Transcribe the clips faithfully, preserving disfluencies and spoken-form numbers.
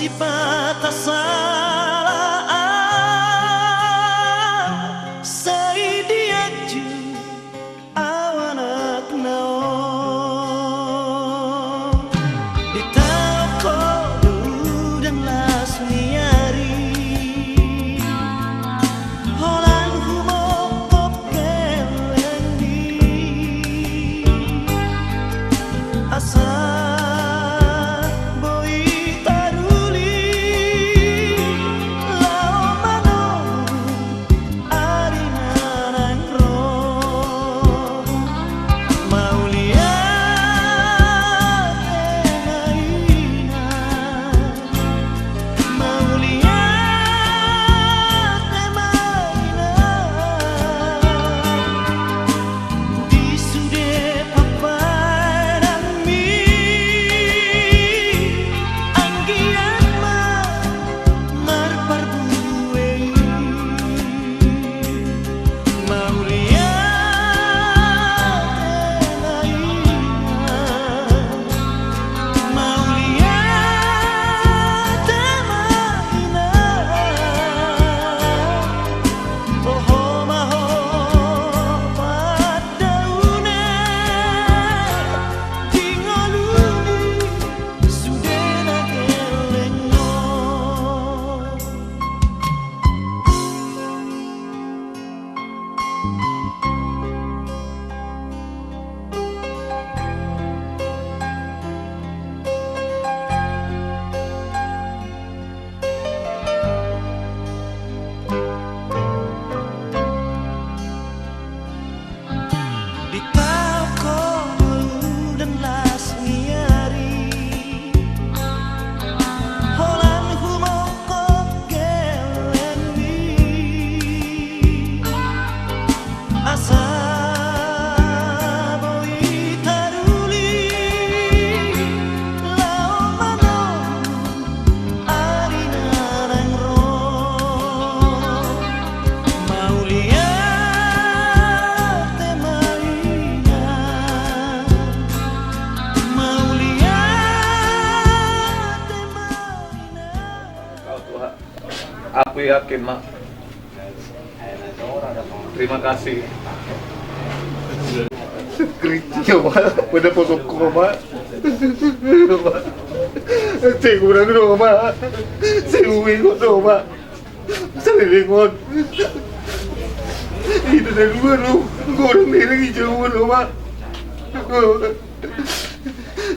Sipata sala au, sai dianju au anakna on. Ditaon ho do udan las ni ari, holan humongkop gellengmi. Asa boi taruli laho manolus ari na naeng ro. Mauliate ma inang, mauliate ma inang. Di sude papadanmi, anggiat ma marparbue i. Mauliate ma inang, mauliate ma inang. Ho ma ho pandaune di ngolumi sude na gelleng on. Ditaon ho do udan las ni ari, holan humongkop gellengmi. Asa boi taruli laho manolus ari na naeng ro. Mauliate ma inang, mauliate ma inang. Aku yakin, Mak. Terima kasih. Gereja, Mak. Pada posokku, Mak. Saya kurang dulu, Mak. Saya uwi kok, Mak. Saya dengon. Itu dari luar, lu. Gua orang dari jauh, Mak.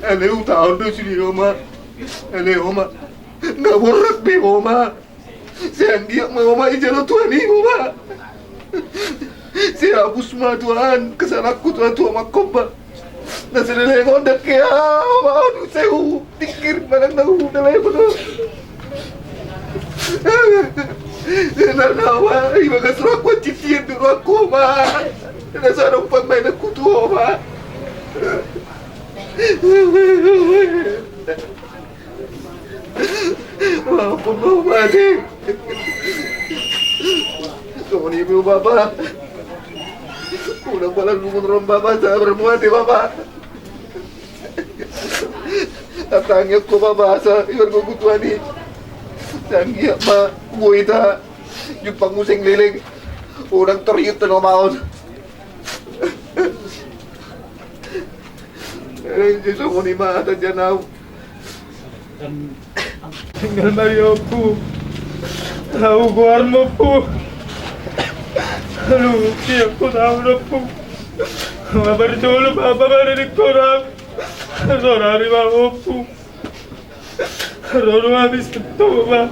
Ane utaon do sini, Mak. Ane, Mak. Nga borrak be, Mak. Sai anggiat ma, Mak, dijalo Tuhan i, Mak. Sai hapus ma Tuhan kesalahanku, Tuhan, tu ahu manghompa. Na saleleng on ndang hea, Mak, ahu sai hutingkir manang na hulehon, Mak. Na, na, Mak, ibagas rohangku anjitian do rohangku, Mak. Na so adong pambahenanku tu ho, Mak. Maaf, Bapa, mate. Songon i ma, Bapa. Unang pala lungun ro, Bapa, sabar, mate, Bapa. Tangiang ho, Bapa, asa ibar gogu Tuhan i. Tangiang ma, boi ta jumpang muse leleng. Unang torihut na maon. Eh, songon i ma hata janau. Tinggal ma di Ompu. Tahu goarmu, Ompu. Aduh, dia ku tahu, Ompu. Apa jolo, Bapa, mana di kolam. Saudari ma, Ompu. Ro do hami sahat tu ho, Ompu.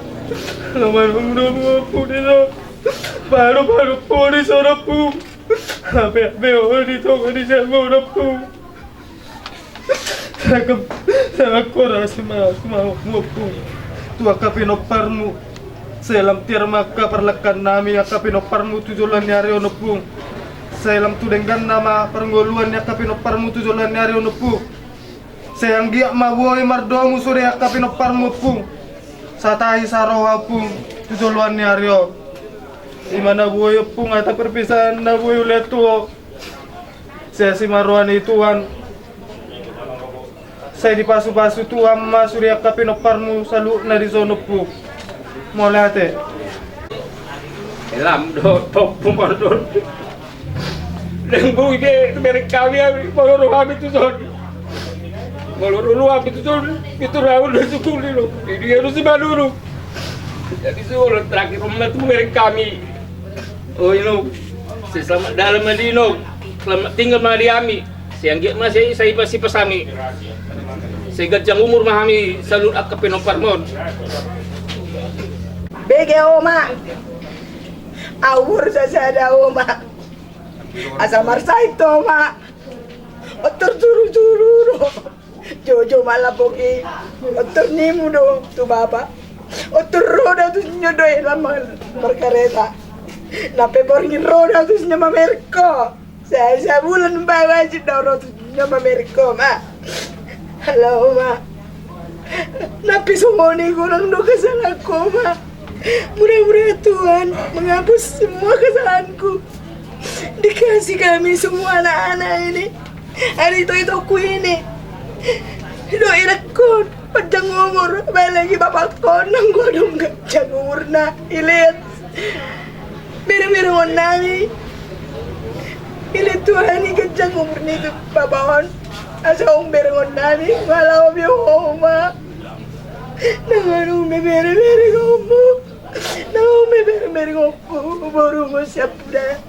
Laho manang ro, Ompu, di ho. Baru, baru, Ompu, di ho, Ompu. Hape, hape, Ompu, di ho, di ho, Ompu. Sangkap, sangkap koras ma, ma, Ompu. Tu angka pinomparmu. Sai lam tiar ma angka parlangkannami angka pinomparmu tu joloan ni ari on, Ompu. Sai lam tu dengganna ma parngoluan ni angka pinomparmu tu joloan ni ari on, Ompu. Sai anggiat ma boi mardomu sude angka pinomparmu, Ompu. Satahi saroha, Ompu, tu joloan ni ari on. I ma na boi, Ompu, hata perpisahan na boi hulehon tu ho. Sai asi ma roha ni Tuhan. Sai dipasupasu Tuhan ma sude angka pinomparmu saluhutna di son, Ompu. Mauliate. Lam do, Ompu, mardon. Naeng boi be bereng hami, hami molo ro hami tu son. Molo ro hami tu son, itu raun do sukuli lo. Ini harus si manuru. Jadi suruh terakhir rumah tu bereng hami. O inong, sai selamat dalan ma di inong. Selamat tinggal ma di hami. Sai anggiat ma sai, sai pasi pasami. Sai ganjang umur ma hami saluhut angka pinomparmon. Bege, Oma. Umur sasada, Oma. Asa marsahit, Oma. Otor juru-juru do. Jojo ma lampok i. Otor nimu do tu bapa. Otor ro do tu sinyo do i lam markareta. Nang pe borngin ro do tu sinyo mamereng ho. Sa, sabulan bae wajib do ro tu sinyo mamereng ho ma. Halo, Oma. Nang pe songon i godang do kesalahanku, Oma. Mudah-mudahan Tuhan menghapus semua kesalahanku. Dikasih kami semua anak-anak ini. Ari ito-itoku ini. Doakan ho panjang umur, apalagi bapakku, nang godang ganjang umurna. Ilet. Bereng-berengon nami. Ilet Tuhan i ganjang umur ni tu bapa on. Asa umberengon nami. Mala obi Oma. Nang anu me bereng-berengonmu. Nang me bereng-berengonmu. Boru mo siap udah.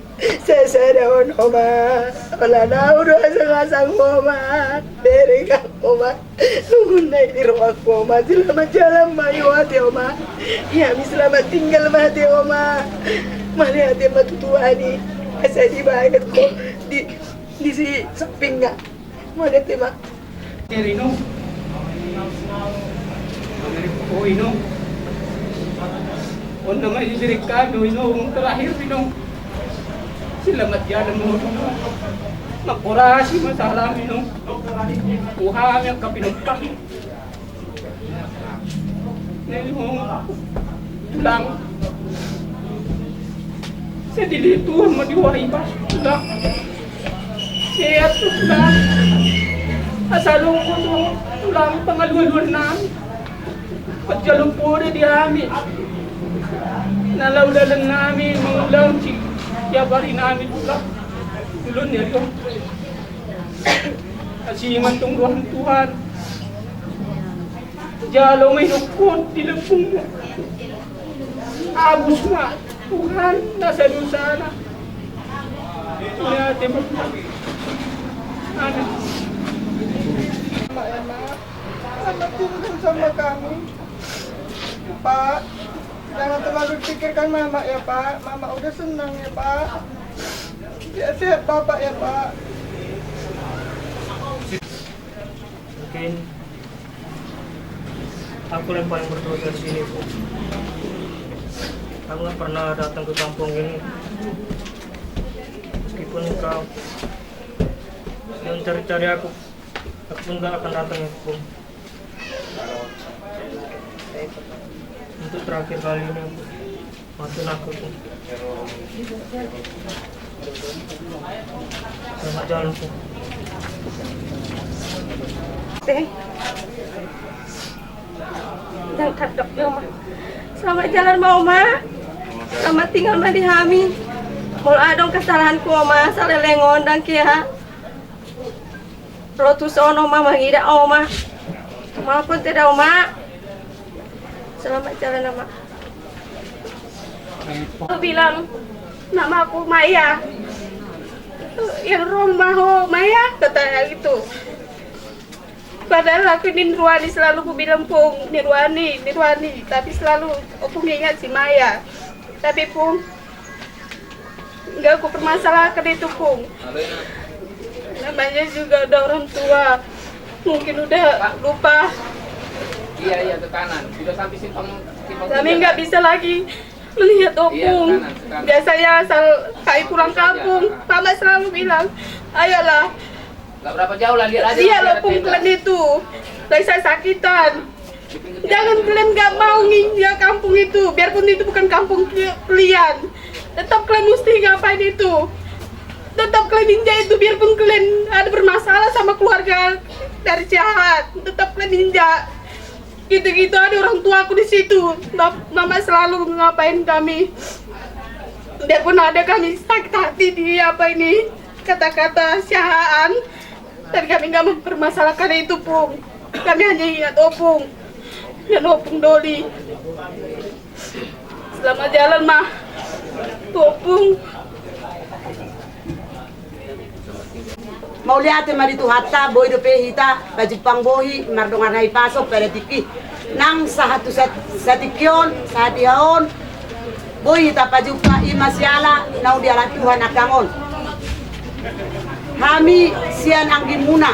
Sesada on, Oma. Ola na udah asang-asang, Oma. Bereng, Oma. Nungnai di rohangku, Oma. Selamat jalan ma i, Oma. Ya, mi selamat tinggal ma i, Oma. Mauliate ma tu Tuhan i. Asa dibaen ho di, di si sampingna. Mauliate ma. Inong. O inong. On nama i bereng hami, inong, terakhir, inong. Selamat jalan ma ho, inong. Mangkorasi ma salam, inong. Tuhan yang kapinumpak. Inong. Tulang. Sai dilehon Tuhan ma di ho iba, Tulang. Sehat tu, Tulang. Asa adong tu, Tulang, pangalualuan nami. Pajalo poda di hami. Na laho dalan nami mangulahon si, tiap ari nami, Tulang. Tulun ya, Tulang. Asi ma antong roha ni Tuhan. Jalo ma i dohot di lambungmu. Abus ma Tuhan nasa dosana. Mauliate ma. Amin. Mak, ya, Mak. Selamat tinggal sama kami. Pak, jangan terlalu dipikirkan Mama, ya, Pak. Mama udah senang, ya, Pak. Sehat-sehat Bapak, ya, Pak. Mungkin aku yang paling berdosa di sini, Pung. Aku nggak pernah datang ke kampung ini. Meskipun kau yang cari-cari aku, aku pun nggak akan datang ya, Pung. Untuk terakhir kali ini, Pung. Maafin aku, Pung. Selamat jalan, Pung. Eh. Jangan kadok, Oma. Selamat jalan ma, Oma. Selamat tinggal ma di hami. Molo adong kesalahanku, Oma, saleleng on ndang hea. Ro tu son, Oma, mangida, Oma. Maaf, Oma, tidak, Oma. Selamat jalan, Oma. Aku bilang, "Nama aku Maya." "Yang rumah ho, Maya?" Kata gitu. Padahal aku ini Nirwani, selalu ku bilang, "Pung, Nirwani, Nirwani." Tapi selalu aku ingat si Maya. Tapi, Pung, nggak aku permasalahkan itu, Pung. Namanya juga udah orang tua. Mungkin udah lupa. Iya, iya, ke kanan. Sudah sampai simpang, simpang. Kami nggak bisa lagi melihat Opung. Iya, ke kanan, ke kanan. Biasanya asal kami pulang kampung, Mama selalu bilang, "Ayolah." Nggak berapa jauh lah, lihat aja. Lihat lah, Pung, kalian itu. Lagi sakitan. Jangan kalian nggak mau nginjak kampung itu, biarpun itu bukan kampung kalian. Tetap kalian mesti ngapain itu. Tetap kalian injak itu, biarpun kalian ada bermasalah sama keluarga dari Siahaan, tetap meninjak. Gitu-gitu ada orang tuaku di situ. Mama selalu ngapain kami. Biarpun ada kami sakit hati di apa ini, kata-kata Siahaan, tapi kami nggak mempermasalahkan itu, Pung. Kami hanya ingat Opung dan Opung Doli. Selamat jalan, Ma. Opung. Mauliate ma di Tuhanta, boi dope hita pajumpang bohi mardongan hahipason pada tingki. Nang sahat tu sat-, satingki on, saat ia on, boi hita pajumpa, i ma siala naung dialap Tuhan angkang on. Hami sian anggimuna,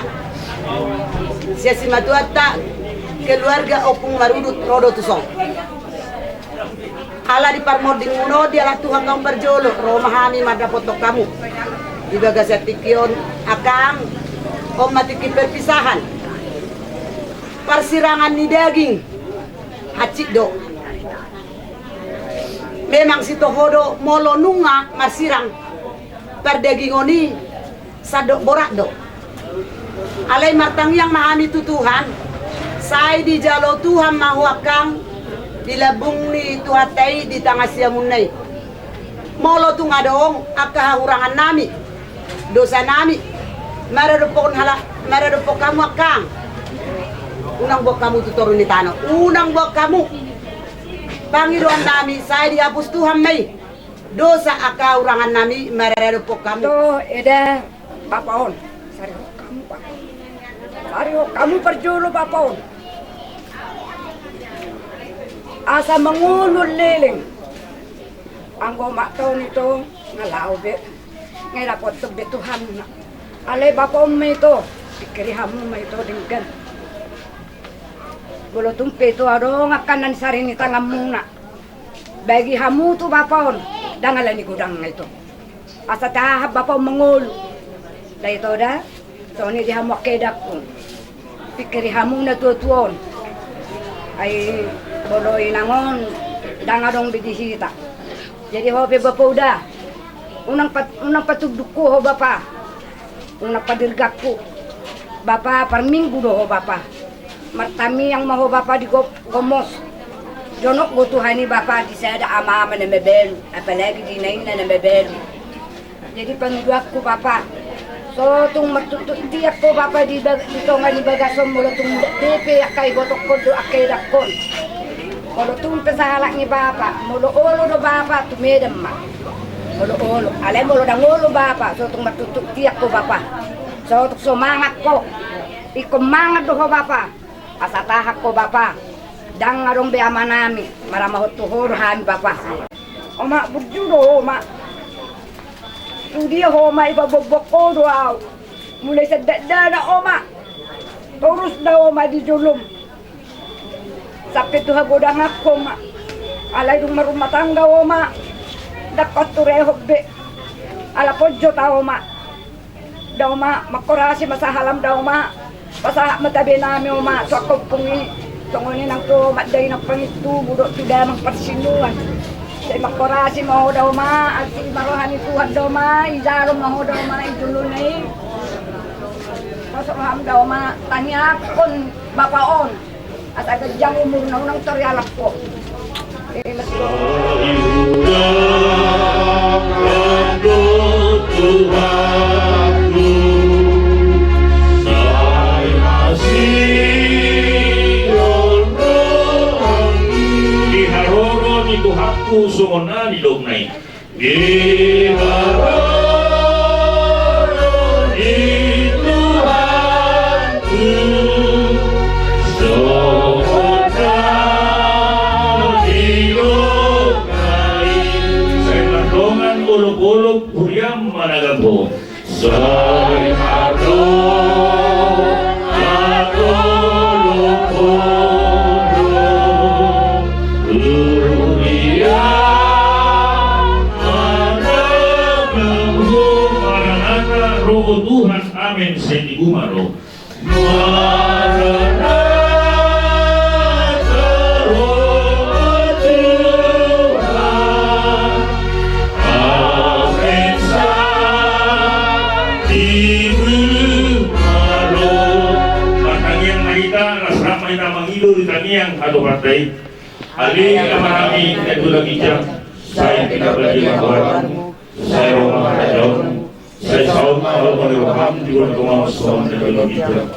sian simatuanta, keluarga Opung Marudut, ro do tuson. Ala di parmondingmuna on dialap Tuhan hamu parjolo, ro ma hami mandapothon hamu. Di bagasan tingki on angkang, on ma tingki perpisahan. Parsirangan ni daging hansit do. Memang sitoho do molo nunga marsirang pardagingon i, sandok borat do. Alai martangiang ma hami tu Tuhan, sai dijalo Tuhan ma ho angkang di lambung ni Tuhanta i di tangan siamunna i. Molo tung adong angka hahurangannami, dosanami, maradophon hala-, maradophon hamu angkang, unang boan hamu tu toru ni tano, unang boan hamu. Pangidoannami sai dihapus Tuhan ma i dosa angka hahurangannami, maradophon hamu. To, eda, bapa on. Sarihon hamu, bapa. Sarihon hamu parjolo bapa on. Asa mangolu leleng. Anggo ma toni to, nga laho be. Nga dapothon be Tuhan. Alai bapa on ma ito, pikiri hamu ma ito denggan. Molo tung pe ito adong angka na nisari ni tanganmuna, bagi hamu tu bapa on, ndang ala ni godangna ito. Asa tahan bapa on mangolu. Ndai ito da, songon i di hamu angka edangku. Pikiri hamu na tuatua on. Ai molo inang on, ndang adong be di hita. Jadi ho pe bapa uda, unang pat-, unang patundukhu ho bapa. Unang padirganghu. Bapa, parminggu do ho bapa. Martangiang ma ho bapa di go-, gomos. Jonok do Tuhan i bapa di sada amaama na mabalu, apalagi di inaina na mabalu. Jadi pangidoanku bapa, so tung martuntut tiang ho bapa di bag-, di tonga ni bagas on, molo tung pe angka ibotohon do angka edangkon. Molo tung pe sahalak ni bapa, molo olo do bapa, tu Medan ma. Molo olo, alai molo ndang olo bapa, so tung martuntut tiang ho bapa. So tung so mangan ho. Ingkon mangan do ho bapa. Asa tahan ho bapa. Ndang adong be amanami, maramahon tu ho do hami bapa. Oma, burju do oma. Tu dia ho oma, ipaboaboa ho do au. Mulai sian dakdanak oma. Torus da oma di jolom. Sampe tu hagodangan ho oma. Alai dung marrumah tangga oma, ndang ho turehon be. Ala ponjot au oma. Da oma, mangkorasi ma sahalam da oma. Pasahat ma tabenami oma tu angka ompung i. Songon i nang tu oma, da inang pangintubu dohot tu damang parsinuan. Sai mangkorasi ma ho da oma, asi ma roha ni Tuhan da oma, ijalo ma ho da oma i jolona i. Poso roham da oma, tangiangkon bapa on. Asa ganjang umurna, unang tor ialap ho. Di haroro ni Tuhanku songon na nidokna i. Di haroro ni Tuhanku, songon na nidokna i. Sai mardongan olopolop huriam managam ho. Sai mardongan olopolop huriam managam ho. Maranatha, ro ho Tuhan. Amen. Sai di gumaro. Maranatha, ro ho Tuhan. Amen. Sai di gumaro. Yang satu partai, ale Amanami na di banua ginjang, sai pinarbadia ma goarmu, sai ro ma harajaonmu, sai saut ma lomo ni roham di banua tonga on songon na di banua ginjang.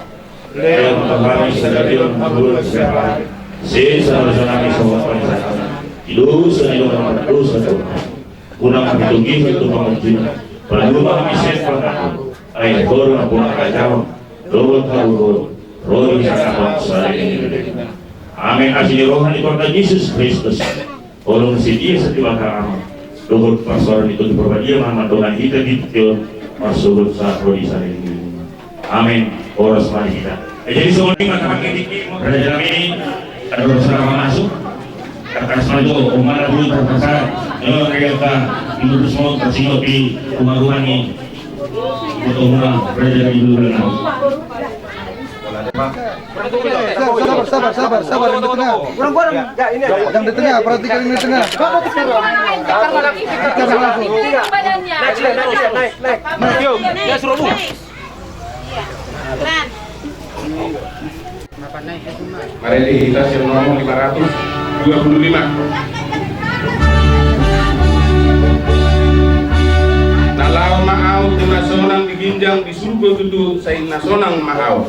Lehon ma tu hami sadari on hangoluan siapari. Sesa ma dosanami songon panesanami di dosa ni dongan na mardosa tu hami. Unang hami togihon tu pangunjunan, palua ma hami sian pangago. Ai Ho do nampuna harajaon dohot hagogoon, ro di hangoluan saleleng ni lelengna. Amen. Asi ni roha ni Tuhanta Jesus Kristus, holong ni Debata Ama, dohot parsaoran ni Tondi Parbadia ma mandongani hita di tingki on, marsogot sahat ro di saleleng ni lelengna. Amen. Horas ma di hita. Eh, jadi songon i ma, rajanami, andor sa masuk. Tangkas ma jo, umana bulu tangkasan. Yo, raja ka, di lurus mo, tarsingok di rumah-rumah ni. Foto rumah, raja di dulu. Sabar, sabar, sabar, sabar, yang di tengah. Yang di tengah, perhatikan yang di tengah. Bicara langsung. Naik, naik, naik, naik. Naik. Yo, ya, suruh bu. Marende hita sian nomor lima ratus dua puluh lima. Na laho ma ahu tu na sonang di ginjang di surgo tutu, sai na sonang ma ahu.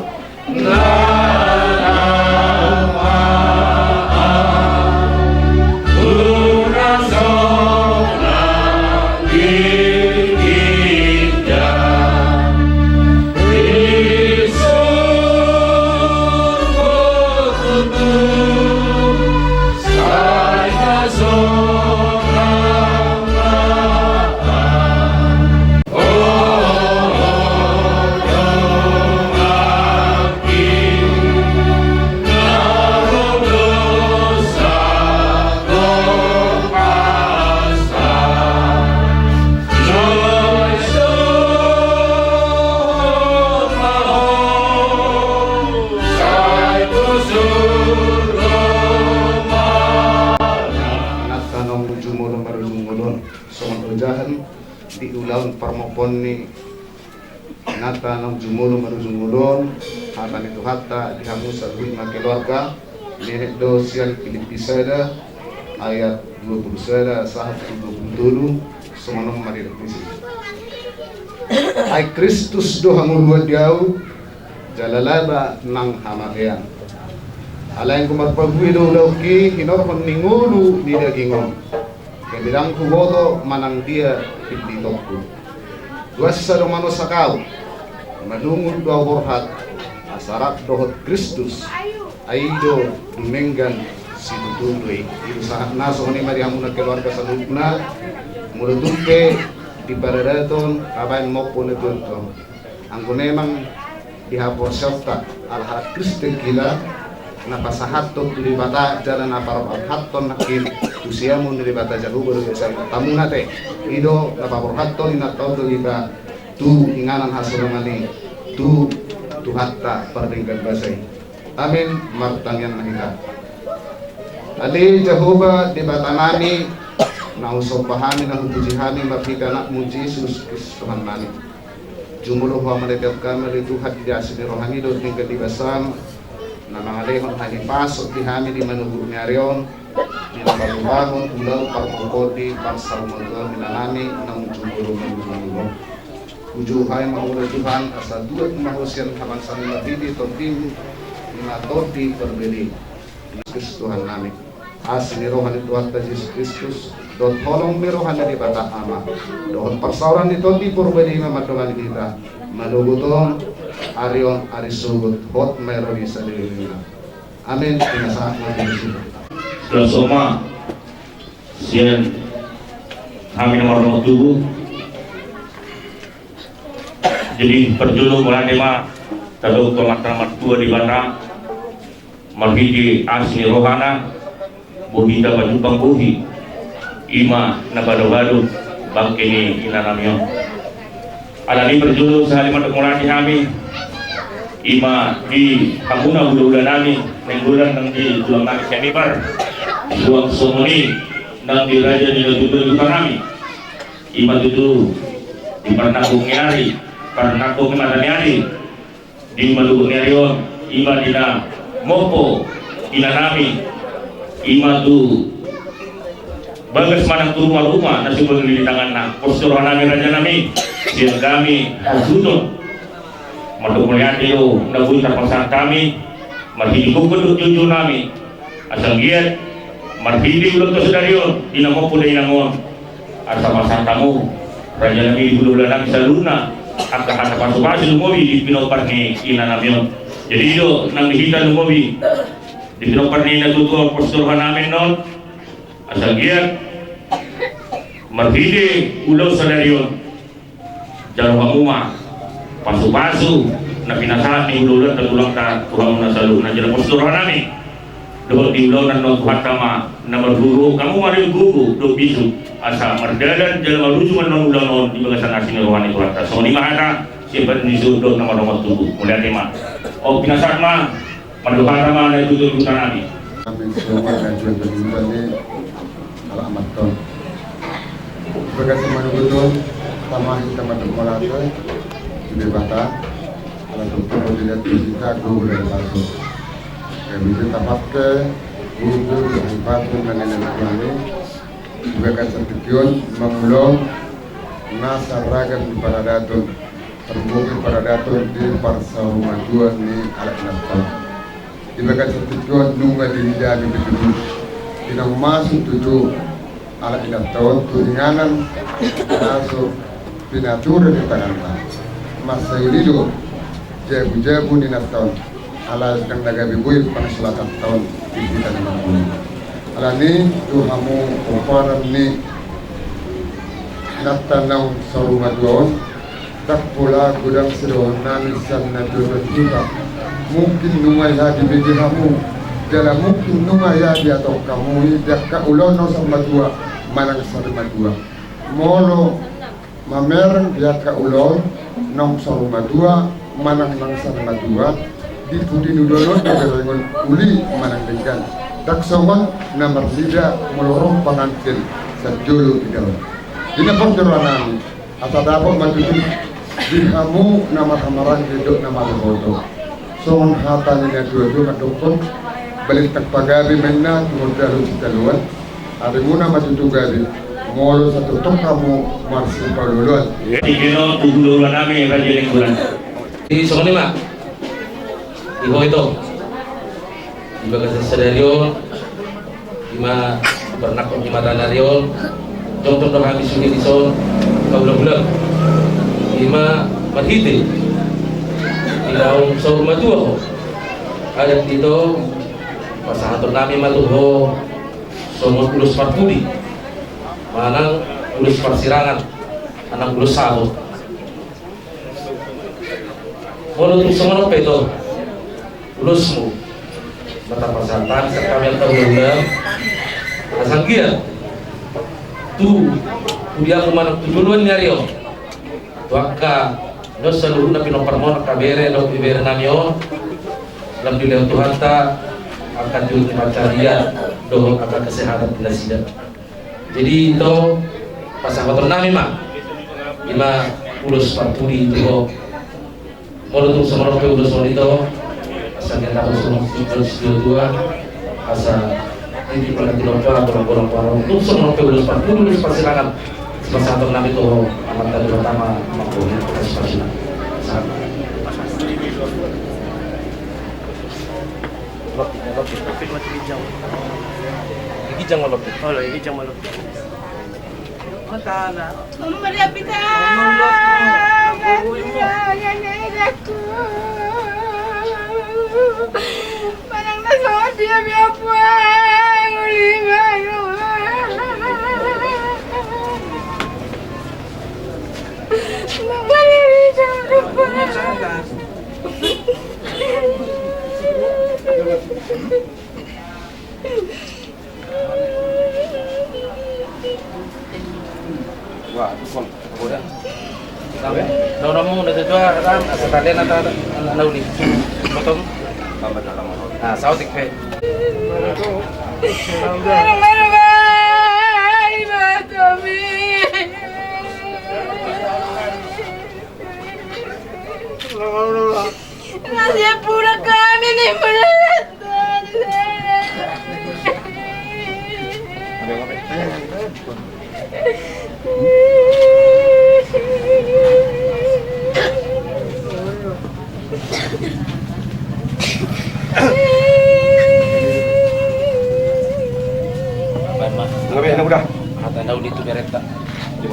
Inanta naung jumolo marujung ngolu on, songon ojahan di ulaon parmompoon ni inanta naung jumolo marujung ngolu on, hata ni Tuhanta di hamu saluhut ma keluarga, menek do sian Pilippi sada, ayat dua puluh sada sahat tu dua puluh tolu, songon on ma didok disi. Ai Kristus do hangoluan di ahu, jala laba nang hamatean. Alai anggo marparbue do ulaonki hinorhon ni ngolu ni daging on, gabe ndang huboto manang dia pinditonku. Tuasa do manosak ahu, malungun do ahu borhat, asa rap dohot Kristus, ai i do dumenggan situtu do i. I do sahatna, songon i ma di hamuna keluarga saluhutna, molo tung pe di paradaton tabaen mompo na tuatua. Anggo memang di haporseaonta, ala halak Kristen hita, na pasahathon tu Debata jala na parborhathon nangkin tu siamun ni Debata Jahowa do biasa inanta muna te. I do na paborhathon inanta on do hita tu inganan hasolongan i, tu Tuhanta pardenggan basa i. Amin. Martangiang ma hita. Ale Jahowa Debatanami, na husomba hami, na hupuji hami marhite Anakmu Jesus Kristus Tuhannami. Jumolo Ho mauliate hami ale Tuhan di asi ni rohaM dohot denggan ni basaM, na mangalehon hami pasok di hami di manogot ni ari on, di na patupahon ulaon parmompoon di parsaurmatuaon ni Inanami naung jumolo marujung ngolu on. Hujou hami ma Ho ale Tuhan, asa tuat ma Ho sian habangsaan marhite TondiM, i ma Tondi Parbadiaan. Kristus Tuhannami. Asi ni roha ni Tuhanta Jesus Kristus, dohot holong ni roha ni Debata Ama, dohot parsaoran ni Tondi Porbadia i ma mandongani hita, manogot on, ari on, ari sogot, hot ma i ro di saleleng ni lelengna. Amin. Pinasahat ma tu Jesus. Laos ma sian hami na mardongan tubu. Jadi parjolo mauliate ma tadok tu Amanta na martua Debata, marhite asi ni rohana, boi hita pajumpang bohi, i ma na badobado bangke ni inanami on. Alani i parjolo sahali mandok mauliate hami, i ma di hamuna hulahulanami, nainggolan nang di tulangnami sian Ipar, suang songon i nang di raja ni natuatua ni hutanami, i ma tutu di parnangkok ni ari, parnangkok ni mata ni ari, di manogot ni ari on, i ma di na mompo Inanami, ima tu bagas manang tu ruma-ruma na simbol ni tanganna. Pos do rohanami rajanami, sian hami hasuhuton mandok mauliate do na boi tarpasahat hami, marhite gokhon dohot joujounami. Asa anggiat marhite ulaonta sadari on, di na mompo dainang on, asa pasahat hamu rajanami di hula-hulanami saluhutna angka hata pasu-pasu lumobi di pinompar ni inanami on. Jadi i do nang di hita lumobi di pinompar ni natuatua on, pos do rohanami annon, asa anggiat marhite ulaon sadari on, jalo hamu ma pasu-pasu na pinasahat ni hula-hulanta, tulangta, tu hamuna saluhutna. Jala pos do rohanami dohot di ulaon annon Tuhanta ma na marhuruhuk hamu ma di gogo dohot bisuk, asa mardalan jala marujung annon ulaon on di bagasan asi ni roha ni Tuhanta. Songon i ma hata sian badan ni suhut dohot na marhongkon tubu. Mauliate ma. O, pinasahat ma. Mandok hata ma na tutu-tutu nami. Kami songon na tuan-tuan i, halak Amanta on. Di bagasan manogot on, tama hita mandok mauliate tu Debata, ala tung tabo dilihat tu hita gogo dari pasu. Gabe hita pake gogo dari pasu na nian ni Tuhan i. Di bagasan tingki on mangulahon nasa ragam ni paradaton, termasuk paradaton di parsaurmatuaon ni halak Inanta on. Di bagasan tingki on nunga diida hami tutu, di naung masuk tutu halak Inanta on tu inganan na so pinatura ni tanganta. Mansai uli do jabu-jabu ni Inanta on. Alai ndang na gabe boi pangisolatan taon di hita na mangoli. Alani i tu hamu pomparan ni inanta naung saurmatua on, ndang pola godang sidohonon nami sian natuatua ni huta. Mungkin nunga hea dibege hamu, jala mungkin nunga hea dihatahon hamu i di angka ulaon naung saurmatua manang saurmatua. Molo mamereng di angka ulaon naung saurmatua manang naung saurmatua, di pudi ni ulaon on do berengon uli manang denggan. Ndang songon na marnida molo ro pangantin sian jolo idaon. Di na pos do rohanami, asa dapot ma tutu di hamu na marhahamaranggi dohot na marboto. Songon hata ni natuatua mandokkon, balintang pagabe ma inna tumundalhon sitadoan. Arimuna ma tutu gabe molo satutu hamu marsipaolo-oloan. Tingki on tu hula-hulanami Raja Nainggolan. Di songon i ma. Di ho ito. Di bagasan sadari on, ima bernakon di mata ni ari on, jongjong do hami sude dison, paula-ula. Ima marhite di naung saurmatua ho. Adat ito, pasahaton nami ma tu ho songon ulos parpudi manang ulos parsirangan manang ulos sabot. Molo tung songon on pe ito ulosmu, mata pasahat hami sian hami angka hula-hula, asa anggiat tu hudiamu manang tu joloan ni ari on, tu angka na saluhutna pinomparmon, angka bere dohot ibebere nami on, lam dilehon Tuhanta angka juru ni pansarian dohot angka kesehatan di nasida. Jadi ito pasahaton nami ma, ima ulos parpudi tu ho. Molo tung songon on pe ulos on ito, asa anggiat dapot songon ulos ni natuatua, asa titi pangganti lompa, bolong-bolong parung. Tung songon on pe ulos parpudi, ulos parsirangan, sipasahaton nami tu ho, amanta Debata ma mangkorhon, kasih pasina. Sahat. Lopi, lopi. Lopi mati ginjang. Ginjang ma lopi. Oh, lo, ginjang ma lopi. Oh, tana. Mama dia pita. Mama ulos. Manang na so dia biar puang uli baru. Mama dia jauh depan. Wah, tukon. Udah. Daunmu udah tua, ram, asa talen ata, ata, ata, nauli. Potong. Tambah dalam. Nah, sautik pe. Nasib buruk kami ni, buruk.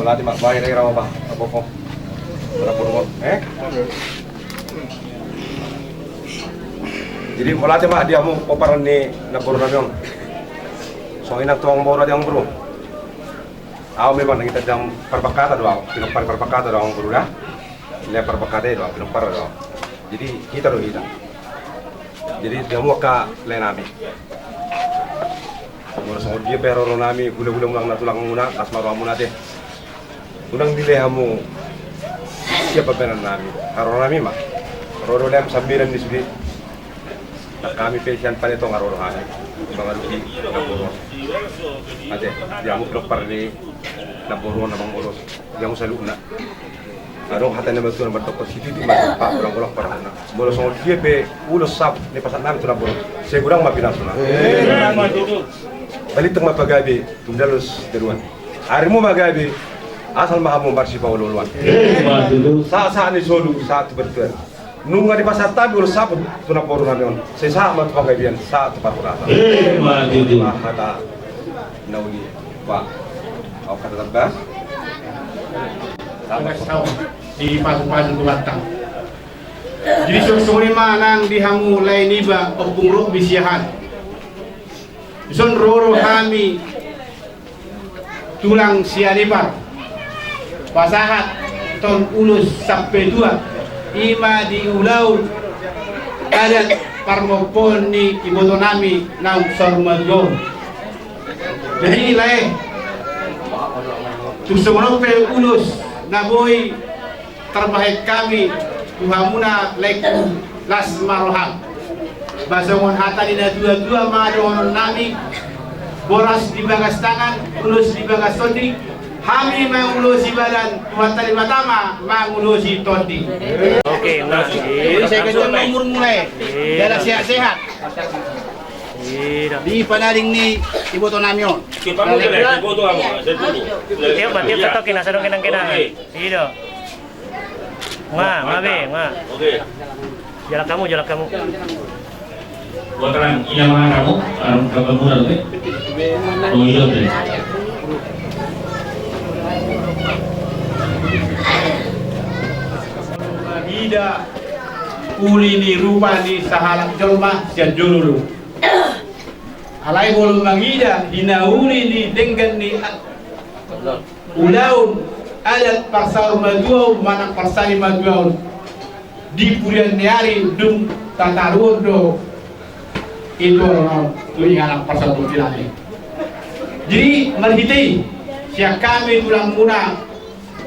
Mauliate ma, baen ira ma, apa, apa, apa, apa, eh? Jadi mauliate ma di hamu pomparan ni namboru nami on. Songon i nang tu amangboru, ate amangboru. Au memang nang hita jam parbangkata do au, pinompar parbangkata do au, amangboru da. Lea parbangkata do au, pinompar do au. Jadi hita do hita. Jadi di hamu angka lae nami. Molo songon dia pe haroro nami, hulahula muna, na tulang muna, las ma roha muna ate. Unang dilehon hamu sian pambahenan nami, haroro nami ma. Ro do lehon sambilan ni sude. Nang hami pe sian Pale tong haroro hami mangadopi namboru on. Ate, di hamu pinompar ni namboru on, amangboru, di hamu saluhutna. Adong hata ni natuatua na mandok, sititi ma, Pak, golanggolang parahutna. Molo songon dia pe ulos sahat ni pasahat nami tu namboru on, sai godang ma pinasuna. Balintang ma pagabe, tung dalos daruan. Arimu ma gabe, asal ma hamu marsipaolooloan. Sahat, sahat ni solu, sahat tu partuan. Nunga dipasahat hami ulos sahat tu namboru nami on, sai sahat ma tu pagabean, sahat tu parhorasan. Ima tutu. Ima hata na uli, Pak. Au hata tarbas. Tarbas au di pasupasu Tuhanta. Jadi songon i ma nang di hamu lae niba Ompung Rokbi Siahaan. Dison ro do hami tulang Sianipar pasahathon ulos sampetua, ima di ulaon adat parmompoon ni iboto nami naung saur matua on. Jadi lae, tung songon on pe ulos na boi tarbahen hami tu hamuna, laengku, las ma roham. Ba songon hata ni natuatua ma dohonon nami: boras di bagas tangan, ulos di bagas tondi. Hami mangulosi badan, Tuhanta Debata ma mangulosi tondi. Oke, nah. Jadi sai ganjang ma umurmu lae. Jala sehat-sehat. Di panaling ni iboto nami on. Tiop, tiop, tiop, tiop, tiop. Tiop, tiop, tiop, tiop. Oke. Nga, nga be, nga. Oke. Jalan kamu, jalan kamu. Buat terang, iya, mana kamu? Anu, kamu lalu, eh? Oh, iya, oke. Ida uli ni rupa ni sahalak jolma sian jolo do. Alai molo mangida hinauli ni denggan ni a-, ulaon adat parsaur matua on manang parsari matua on di purian ni ari, dung tataruhon do i tu ulaon tu inganan parsaur matua i. Jadi marhite i sian hami tulang muna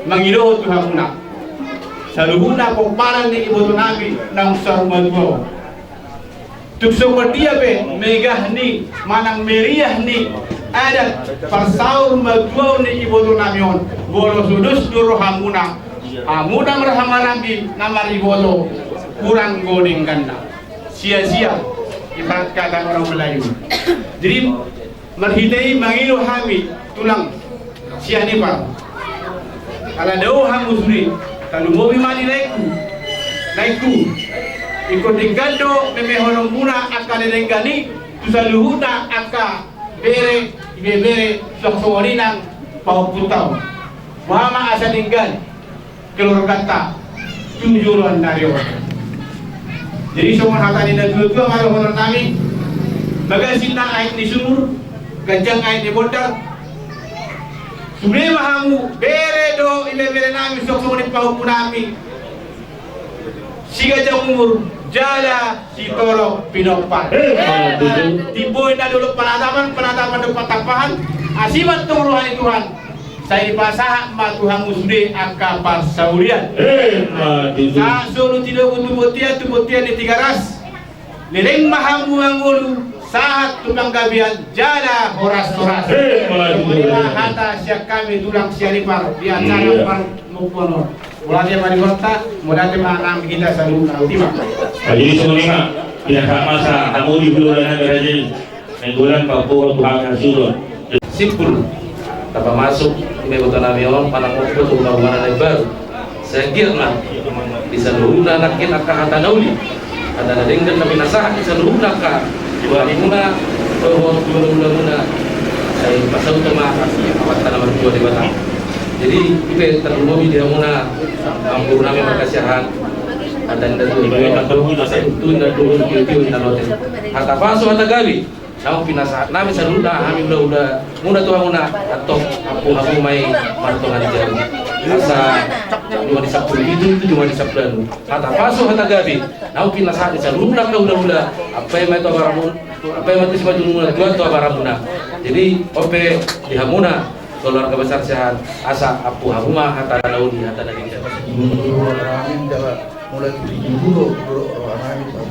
mangido tu hamuna saluhutna pomparan ni iboto nami naung saur matua on. Tung songon dia pe megah ni manang meriah ni adat parsaur matua on ni iboto nami on, molo so dos do rohamuna, hamuna marhaha maranggi na mariboto, hurang do dengganna. Sia-sia, ibarat kata orang Melayu. Jadi marhite i mangido hami tulang Sianipar. Ala dao hamu sude, talumobi ma di laengku. Laengku, ingkon denggan do memehononmuna angka na denggan i tu saluhutna angka bere, ibebere, suang songon i nang pahompunta on. Boha ma asa denggan keluarganta tu joloan ni ari on. Jadi songon hata ni natuatua ma dohonon nami: bagasinna aek ni sumur, ganjang aek ni bondar. Sude ma hamu bere dohot ibebere nami, suang songon i pahompu nami, siganjang umur jala sitolop pinompar. Eh, betul. Di boi na dolok panatapan, panatapan dohot pantampahan, asi ma antong roha ni Tuhan. Sai dipasahat ma tu hamu sude angka parsaulian. Eh, ma tutu. Sahat solu tilobu tu bontean, tu bontean ni Tigaras. Leleng ma hamu mangolu, sahat tu panggabean jala horas-horas. Eh, ma tutu. Songon i ma hata sian hami tulang Sianipar di acara parmompoon on. Mauliate ma di rohanta, mauliate ma nang hita saluhutna, uti ma. Jadi songon i ma, pinasahat ma hamu di hulahula nami raja i. Nainggolan pamboa tu hami hasuhuton. Simpul. Tapamasuk iboto nami on manang mompo tu hubungan na baru. Sai anggiat ma di saluhutna nangkin angka hata na uli, hata na denggan na pinasahat di saluhutna angka tulang muna dohot hulahula muna. Sai pasaut ma amanta na martua Debata. Jadi, i pe tarlumobi di hamuna, amang boru nami marga Siahaan. Hata ni na tutu, hata ni na tutu, hata ni na tutu, hata ni na tutu, hata pasu, hata gabe. Naung pinasahat nami saluhutna hami hulahula muna tu hamuna, antong ampu hamu ma i martonga ni jabu. Asa jumadi sampulu pitu tu jumadi sampulu ualu. Hata pasu, hata gabe. Naung pinasahat ni saluhutna angka hulahula, ampai ma i tu abaramuna, ampai ma tusi ma tu hamuna, tuat tu abaramuna. Jadi, on pe di hamuna keluarga besar Siahaan, asa ampu hamu ma hata na uli, hata na liat. Mulai tu di dulu, dulu roha nami, Tuhan.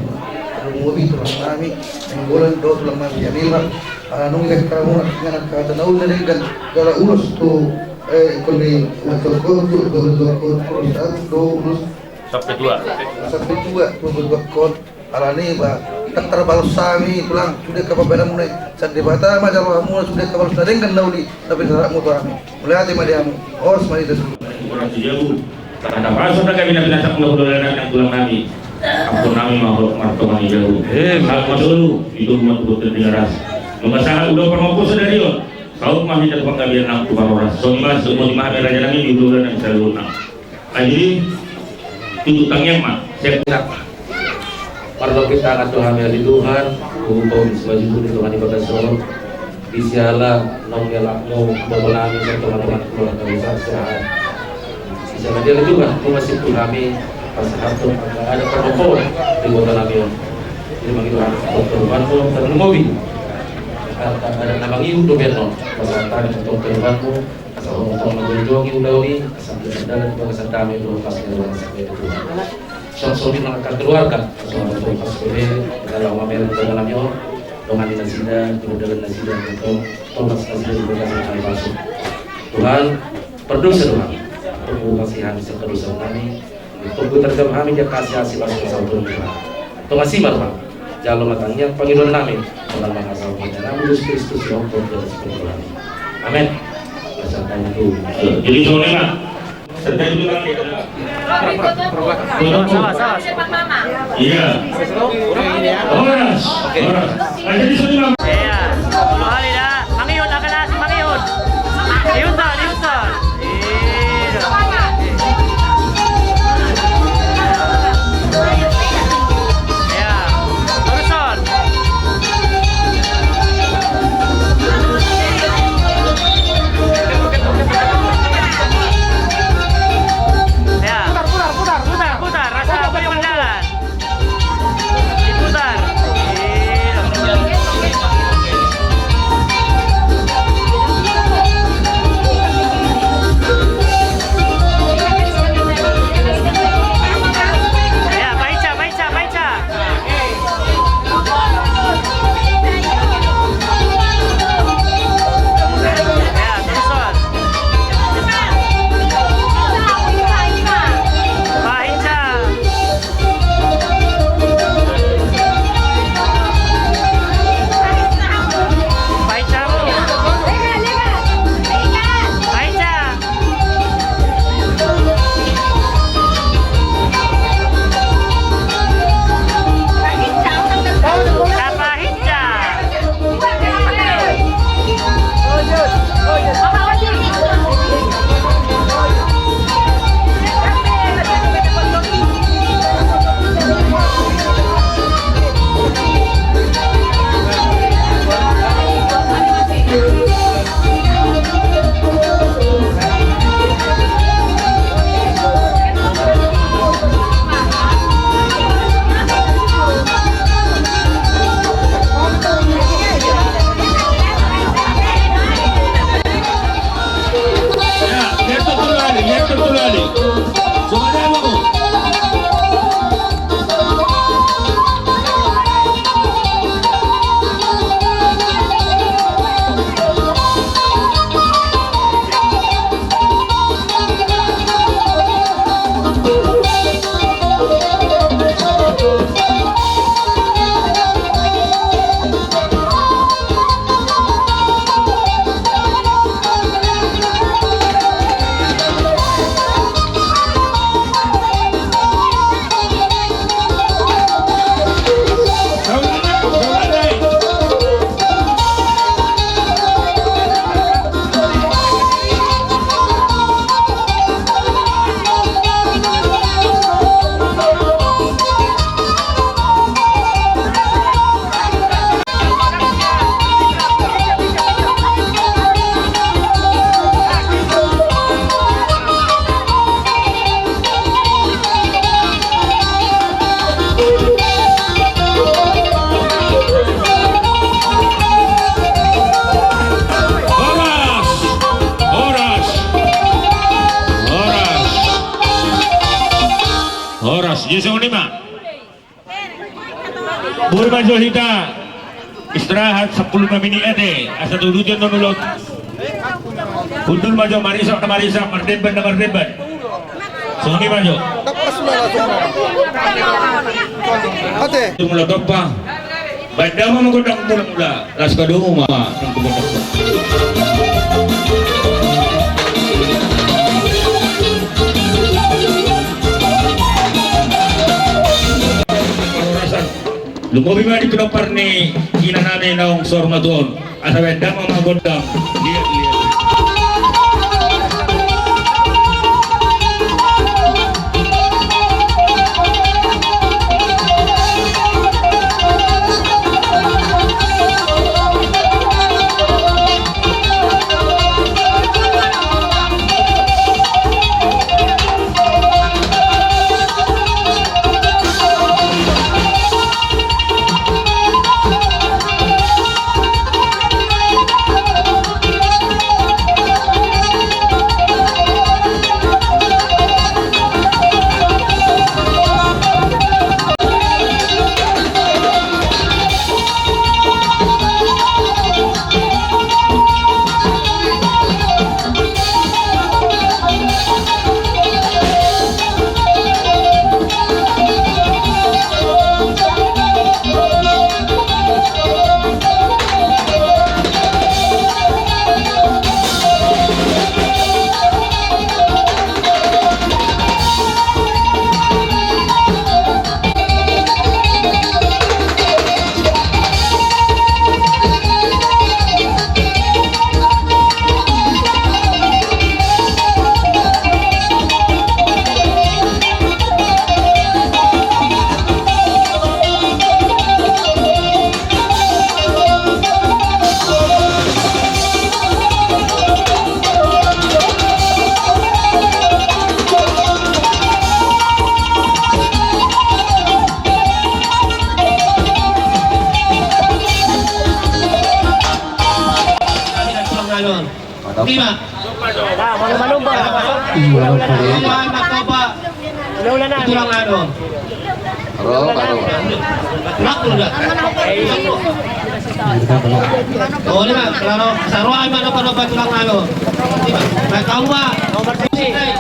Lalu mobil Tuhan nami, menggolan do Tuhan nami, ya, memang. Ah, nung ikan kamu, dengan kata naul dari kan, kalau ulos tu, eh, ikon di, untuk kau, tu, tu, tu, tu, ulos, ah, do, ulos. Sampai dua. Sampai dua, tu, tu, tu, kon. Alani ba, tak terbalas sami, tulang, sude kapabelamuna i. Sande bata ma jalo hamu, sude kabalas na denggan nauli, tapi saratmu tu hami. Mulai hati ma di hamu, os ma di hamu. Hata pasu, hata gabe na pinasahat ni hulahula nami, tulang nami. Ampu nami ma i martonga ni jabu. Eh, sahat ma solu, di tubu ma tubu tending aras. Nunga sahat ulo parmoko sadari on. Saut ma hita tu panggabean nang tu parhoras. Songon i ma, songon i ma hami raja nami di hulahula nami saluhutna. Jadi, tutu tangiang ma. Siap. Marloke tangan do hami ale Tuhan, huhut ma sumajumuni Tuhan di bagasan on. Di siala naung dialapmu, bapa nami, sian tongatonga ni keluarga besar Siahaan. Di siala dia ale Tuhan, huhut ma sipul hami pasahathon angka adat pardomuan di huta nami on. Jadi mangido hami tu Tuhan, tarlumobi angka adat na mangihut dope on. Pasahat hami tu Tuhan, asa huhut ma jongjong i ulaon i, asa mardalan di bagasan dame dohot las ni roha ni sangkap Tuhan. Songon i nang angka keluarga, asa huhut ma pasahat dope, asa lam mamereng dope nami on, dongan ni nasida, di dalan nasida, tolhas nasida di bagasan hata pasu. Tuhan, pardosa do hami, ampuni hami sian angka dosa nami, tongtong tarjalo hami di angka asi-asi, las ni roha ni sangkap Tuhan. Tongtong asi ma roham. Jalo ma tangiang pangidoan nami, Tuhan, mangasahon Tuhan nami Jesus Kristus, Tuhan, Tuhan, Tuhan, Tuhan. Amin. Jadi, songon i ma. Sawa, sawa. Iya. Horas, horas. Nah, jadi, songon i ma. Iya. Sepuluh kali dah. Mangihut, angka na asing mangihut. Ihut, ihut. Putar, putar, putar, putar. Putar, rasa beli berjalan. Diputar. Ya, paica, paica, paica. Ya, terus, Son. Paica. Jadi songon i ma. Boi ma jo hita istirahat sampulu lima menit ate, asa tuduti annon ulaon. Hundul ma jo, marisap na marisap, mardemban na mardemban. Songon i ma jo. Ate. Tumula tompa. Baen damang ma gondang mulamula. Las kadomu ma. Lumobi ma di pinompar ni inanami naung saur matua on. Asa baen damang ma gondang. Liat, liat. Lima. Lima, Pak. Lima, Pak. Tulang anu. Ro, ro. Laku dah. Oh, lima. Kalau saroa lima, dapat, dapat tulang anu. Lima. Baik, kau, Pak. Nomor tujuh.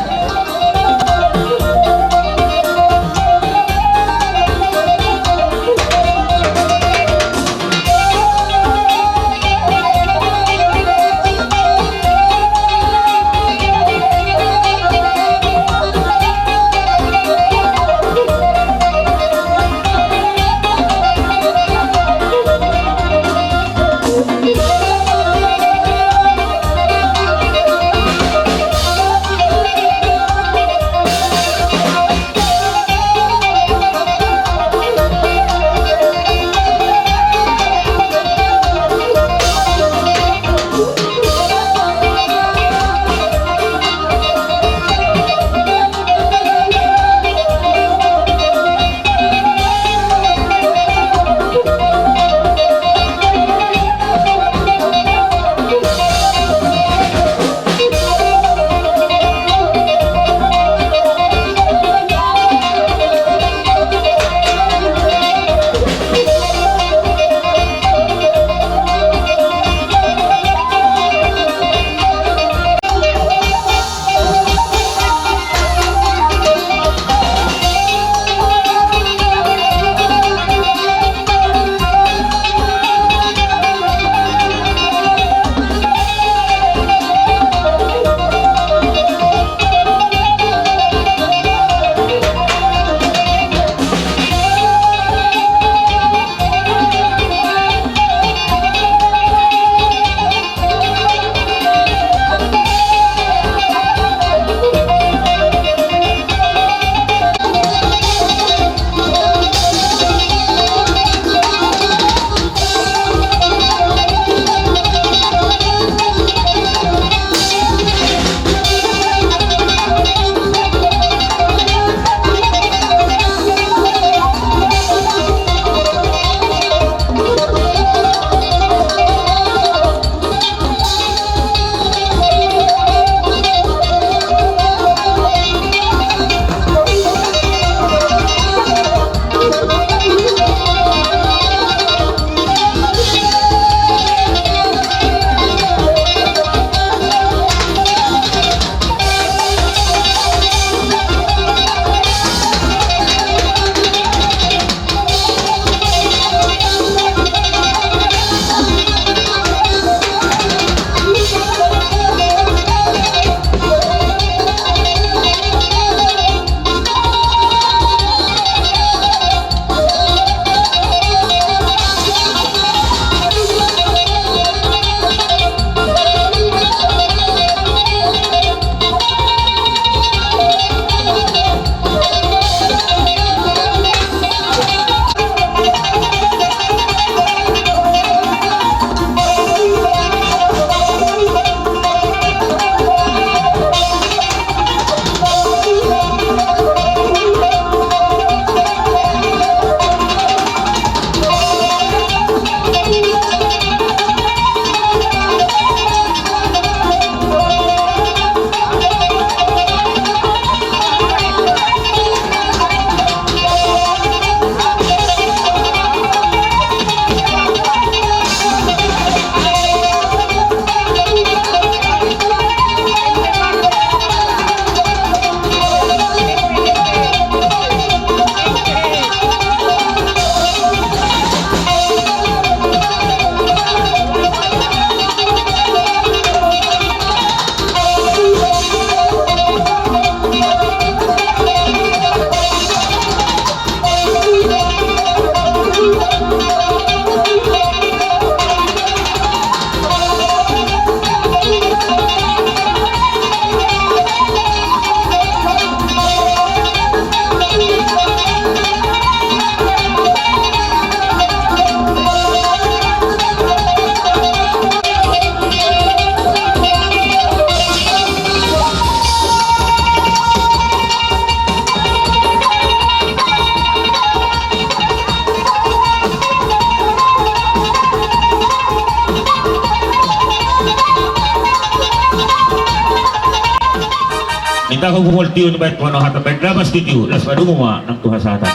Tahu buhol tiu ni baik kono hata baik damas di tiu las padumu ma nang tu hasahatan.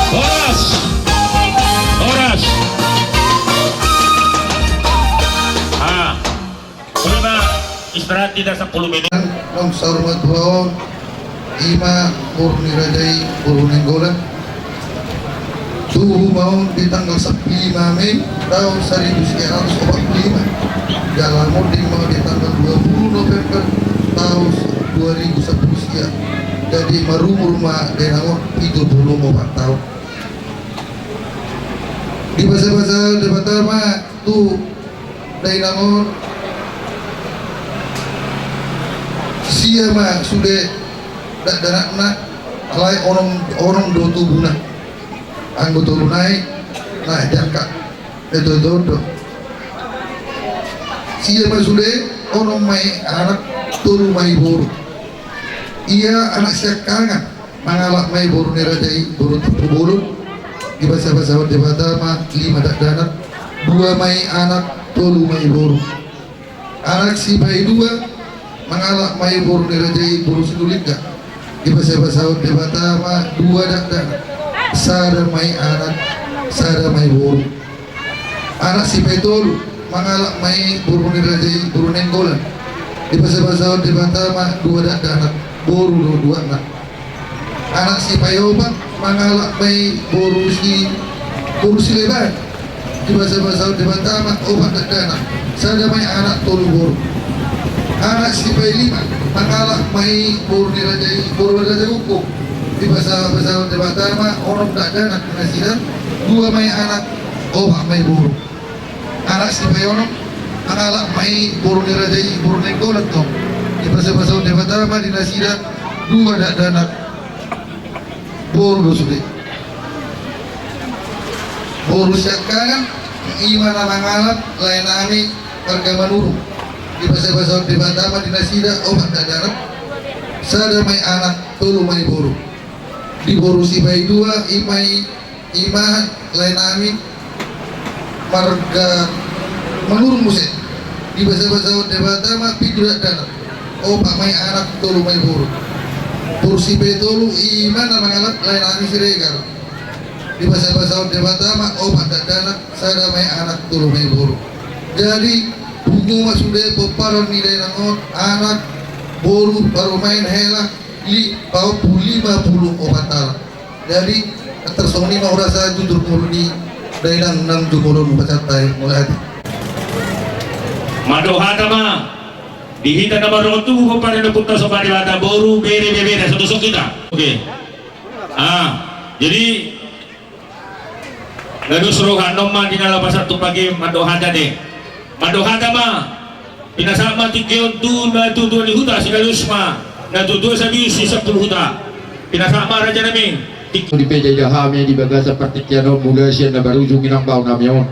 Horas. Horas. Ah. Ima istirahat di dasar puluh menit. Nang saur matua on, ima boru ni raja i boru Nainggolan. Tubu ma on di tanggal sampulu lima Mei taon saribu sia ratus opat puluh lima. Jala monding ma on di tanggal dua puluh November taon dua ribu sampulu sia. Jadi marumur ma dainang on pitu puluh opat taon. Dipasabasa Debata ma tu dainang on sia ma sude dakdanakna, alai onom, onom do tubuna. Anggo tolu nai na jangka, na tuatua do. Sia ma sude, onom ma i anak, tolu ma i boru. Ia anak siangkangan mangalap ma i boru ni raja i boru Tampubolon. Dipasabasa Debata ma lima dakdanak, dua ma i anak, tolu ma i boru. Anak sipaidua mangalap ma i boru ni raja i boru Sinulingga. Dipasabasa Debata ma dua dakdanak, sada ma i anak, sada ma i boru. Anak sipaitolu mangalap ma i boru ni raja i boru Nainggolan. Dipasabasa Debata ma dua dakdanak, boru do duana. Anak sipaiopat mangalap ma i boru si, boru Sileban. Dipasabasa Debata ma opat dakdanak, sada ma i anak, tolu boru. Anak sipailima mangalap ma i boru ni raja i boru Raja Gukguk. Dipasabasa Debata ma onom dakdanak di nasida, dua ma i anak, opat ma i boru. Anak sipaionom mangalap ma i boru ni raja i boru Nainggolan tong. Dipasabasa Debata ma di nasida dua dakdanak, boru do sude. Boru siangkangan ima na mangalap lae nami marga Manurung. Dipasabasa Debata ma di nasida opat dakdanak, sada ma i anak, tolu ma i boru. Di boru sipaidua ima i, ima lae nami marga Manurung muse. Dipasabasa Debata ma pitu dakdanak, opat ma i anak, tolu ma i boru. Boru sipaitolu ima na mangalap lae nami Siregar. Dipasabasa Debata ma opat dakdanak, sada ma i anak, tolu ma i boru. Jadi pungu ma sude pomparan ni dainang on, anak, boru, parumaen, hela, li, paompung, lima puluh opat halak. Jadi antar songon i ma hurasa jujur murni dainang nang jumolo ni pasahat i, mauliate. Mandok hata ma di hita na mardongan tubu pomparan ni ompunta Sombong Debata, boru, bere, bebere, satu sok hita. Oke. Ah, jadi na dos roha annon ma di na laho pasahat tumpak i, mandok hata de. Mandok hata ma. Pinasahat ma tingki on tu natuatua ni huta, sekaligus ma natuatua Sabius di sampulu huta. Pinasahat ma raja nami. Tingki on. Dipeja ida hami di bagasan partingkian on, mula sian na marujung inang bao nami on,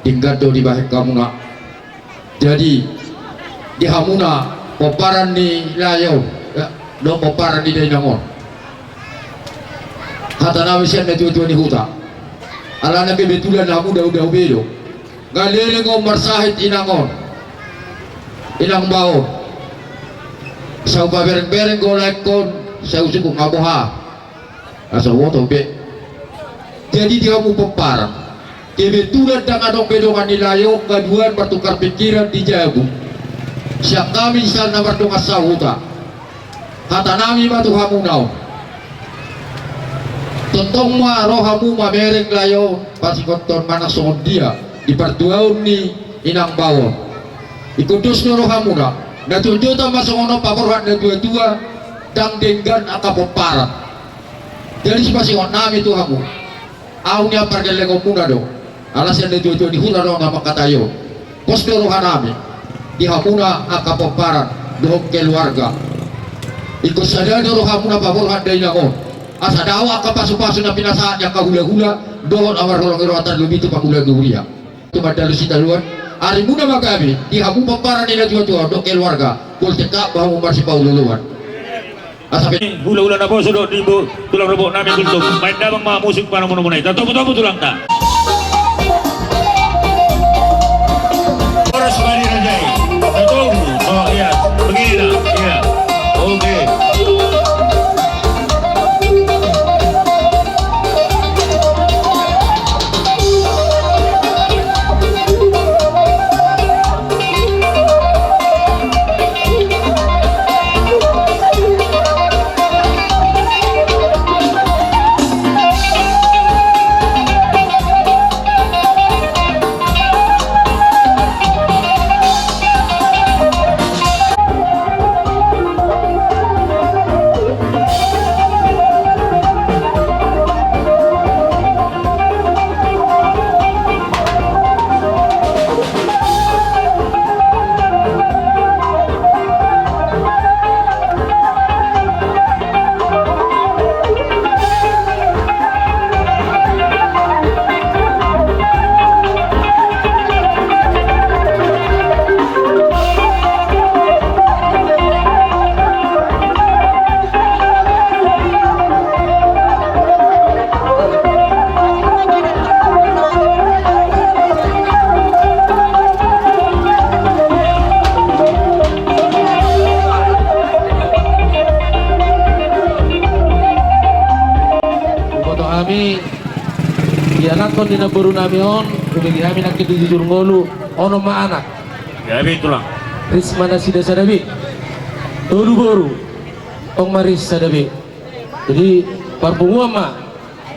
denggan do dibahen hamuna. Jadi di hamuna pomparan ni lae on, ya, dohot pomparan ni dainang on, hata nami sian natuatua ni huta. Alana kebetulan hamu daodao be do. Nga leleng on marsahit inang on, inang bao on. Sai hupaberengbereng do laengkon, sai husungkun nga boha. Asa huboto be. Jadi di hamu pomparan, kebetulan ndang adong be dongan ni lae on, nga duan martukar pikiran di jabu. Sian hami sian na mardongan sahuta. Hata nami ma tu hamuna on. Tongtong ma ro hamu mamereng lae on, pasingothon manang songon dia di partuaon ni inang bao on. Ingkon dos do rohamuna, na jotjot ma songon on paborhat natuatua, ndang denggan angka pomparan. Jadi sipasingot nami tu hamu. Ahu nian pargellengonmuna do. Ala sian natuatua ni huta do na mangkatai on. Pos do roha nami di hamuna angka pomparan dohot keluarga. Ingkon sada do rohamuna paborhat dainang on. Asa dao angka pasupasu na pinasahat ni angka hulahula dohot na marholong ni roha, tarlobi tu pangula ni huria. Tumandalhon sitadoan, arimuna ma gabe di hamu pomparan ni natuatua on dohot keluarga, boltik hami hamu marsipaolooloan. Asa pe- Hulahula naposo dohot di bo-, tulang rorobot nami Gultom. Baen damang ma musik panomunmuna i. Tatomutomu tulangta. Di namboru nami on, hubege hami nangkin di jujur ngolu, onom ma anak. Gabe tulang. Risma nasida sada be. Tolu boru. Tong ma ris sada be. Jadi, parpunguan ma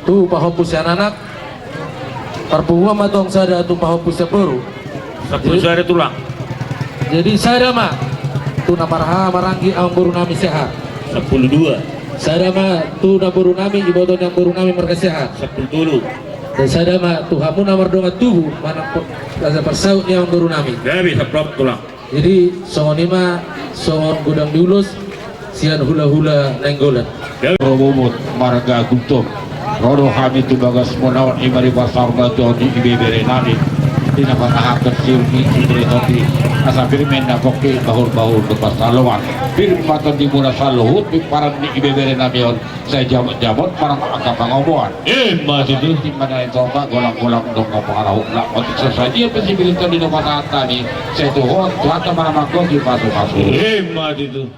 tu pahompu sian anak. Parpunguan ma tong sada tu pahompu sian boru. Sampulu sada tulang. Jadi sada ma tu na marhaha maranggi amangboru nami Sehat. Sampulu dua. Sada ma tu namboru nami, iboto ni amangboru nami marga Sehat. Sampulu tolu. Dan sada ma tu hamu na mardongan tubu manang po-, rasa parsaut ni amangboru nami. Gabe sampulu opat tulang. Jadi songon i ma, songon godang ni ulos sian hulahula Nainggolan. Gabe. Ro Momot marga Gultom. Ro do hami tu bagas muna on, i ma di pasahat ma tu on di ibebere nami. Di na patahaton siul ni ibebere nami. Asa pir ma na pongki bahul-bahul tu pansalongan. Pir ma tondimuna saluhut, pimparan ni ibebere nami on. Sai jamot-jamot manang angka pangomoan. Ima tutu. Di mana i tong golang-golang dong pangarahutna. Otik so sadia pe sibilita di na patahaton nami. Sai tu ho, Tuhanta ma na manggohi pasu-pasu. Ima tutu.